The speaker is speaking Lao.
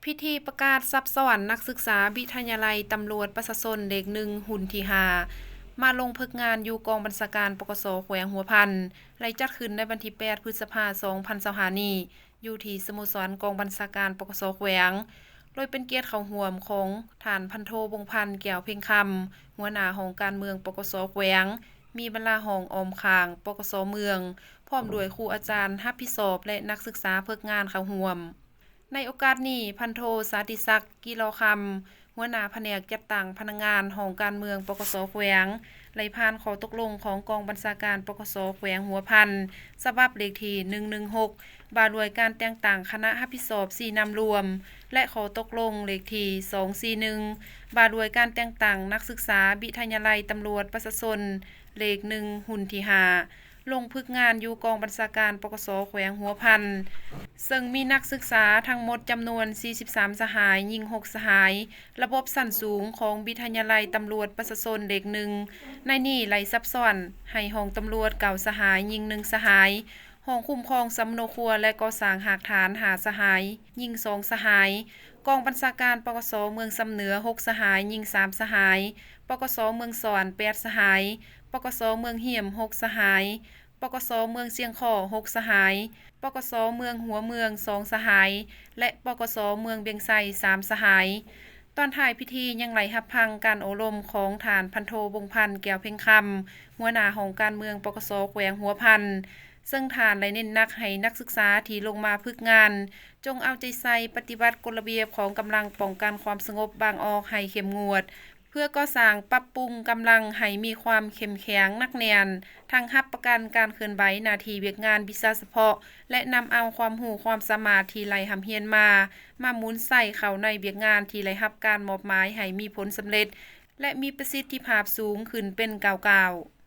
ພິທີປະກາດສັບສອນນັກສຶກສາວິທະຍາໄລຕຳຫຼວດປະຊາຊົນເລກໜຶ່ງ ຮຸ່ນທີຫ້າ ມາລົງຝຶກງານຢູ່ກອງບັນຊາການ ປກສ ແຂວງຫົວພັນ ໄດ້ຈັດຂຶ້ນໃນວັນທີແປດ ພຶດສະພາ ສອງພັນຊາວຫ້ານີ້ ຢູ່ທີ່ສະໂມສອນກອງບັນຊາການ ປກສ ແຂວງ ໂດຍເປັນກຽດເຂົ້າຮ່ວມຂອງທ່ານພັນໂທ ວົງພັນ ແກ້ວເພັງຄຳ ຫົວໜ້າຫ້ອງການເມືອງ ປກສ ແຂວງ, ມີບັນດາຫ້ອງອ້ອມຂ້າງ ປກສ ເມືອງ ພ້ອມດ້ວຍຄູອາຈານຮັບຜິດຊອບ ແລະ ນັກສຶກສາຝຶກງານເຂົ້າຮ່ວມ. ໃນໂອກາດນີ້, ພັນໂທ ສາຕິສັກ ກິລໍຄຳ ຫົວໜ້າພະແນກຈັດຕັ້ງພະນັກງານຫ້ອງການເມືອງ ປກສ ແຂວງ ໄດ້ຜ່ານຂໍ້ຕົກລົງຂອງກອງບັນຊາການ ປກສ ແຂວງຫົວພັນ ສະບັບເລກທີ ໜຶ່ງໜຶ່ງຫົກ ວ່າດ້ວຍການແຕ່ງຕັ້ງຄະນະຮັບຜິດຊອບຊີ້ນຳລວມ ແລະ ຂໍ້ຕົກລົງເລກທີ ສອງສີ່ໜຶ່ງ ວ່າດ້ວຍການແຕ່ງຕັ້ງນັກສຶກສາວິທະຍາໄລຕຳຫຼວດປະຊາຊົນ ເລກໜຶ່ງ ຮຸ່ນທີຫ້າ ລົງຝຶກງານຢູ່ກອງບັນຊາການ ປກສ ແຂວງຫົວພັນ ເຊິ່ງມີນັກສຶກສາທັງໝົດຈຳນວນ ສີ່ສິບສາມ ສະຫາຍ, ຍິງ ຫົກ ສະຫາຍ, ລະບົບຊັ້ນສູງຂອງວິທະຍາໄລຕຳຫຼວດປະຊາຊົນເລກໜຶ່ງ ໃນນີ້ໄລ່ສັບຊ້ອນໃຫ້ຫ້ອງຕຳຫຼວດ ເກົ້າ ສະຫາຍ, ຍິງ ໜຶ່ງ ສະຫາຍ, ຫ້ອງຄຸ້ມຄອງສຳມະໂນຄົວ ແລະ ກໍ່ສ້າງຮາກຖານ ຫ້າ ສະຫາຍ, ຍິງ ສອງ ສະຫາຍ, ກອງບັນຊາການ ປກສ ເມືອງຊຳເໜືອ ຫົກ ສະຫາຍ, ຍິງ ສາມ ສະຫາຍ, ປກສ ເມືອງຊອນ ແປດ ສະຫາຍ, ປກສ ເມືອງຮຽມ ຫົກ ສະຫາຍ, ປກສ ເມືອງຊຽງຄໍ້ ຫົກ ສະຫາຍ, ປກສ ເມືອງຫົວເມືອງ ສອງ ສະຫາຍ ແລະ ປກສ ເມືອງວຽງໄຊ ສາມ ສະຫາຍ. ຕອນທ້າຍພິທີຍັງໄດ້ຮັບຟັງການໂອ້ລົມຂອງທ່ານພັນໂທ ວົງພັນ ແກ້ວເພັງຄຳ ຫົວໜ້າຫ້ອງການເມືອງ ປກສ ແຂວງຫົວພັນ ເຊິ່ງທ່ານໄດ້ເນັ້ນໜັກໃຫ້ນັກສຶກສາທີ່ລົງມາຝຶກງານ ຈົ່ງເອົາໃຈໃສ່ປະຕິບັດກົດລະບຽບຂອງກຳລັງປ້ອງກັນຄວາມສະຫງົບບາງອອກໃຫ້ເຂັ້ມງວດ ເພື່ອກໍ່ສ້າງປັບປຸງກຳລັງໃຫ້ມີຄວາມເຂັ້ມແຂງໜັກແໜ້ນ, ທັງຮັບປະກັນການເຄື່ອນໄຫວໜ້າທີ່ວຽກງານວິຊາສະເພາະ ແລະ ນຳເອົາຄວາມຮູ້ຄວາມສາມາດທີ່ໄດ້ຮ່ຳຮຽນມາ ມາໝູນໃຊ້ເຂົ້າໃນວຽກງານທີ່ໄດ້ຮັບການມອບໝາຍໃຫ້ມີຜົນສຳເລັດ ແລະ ມີປະສິດທິພາບສູງຂຶ້ນເປັນກ້າວໆ.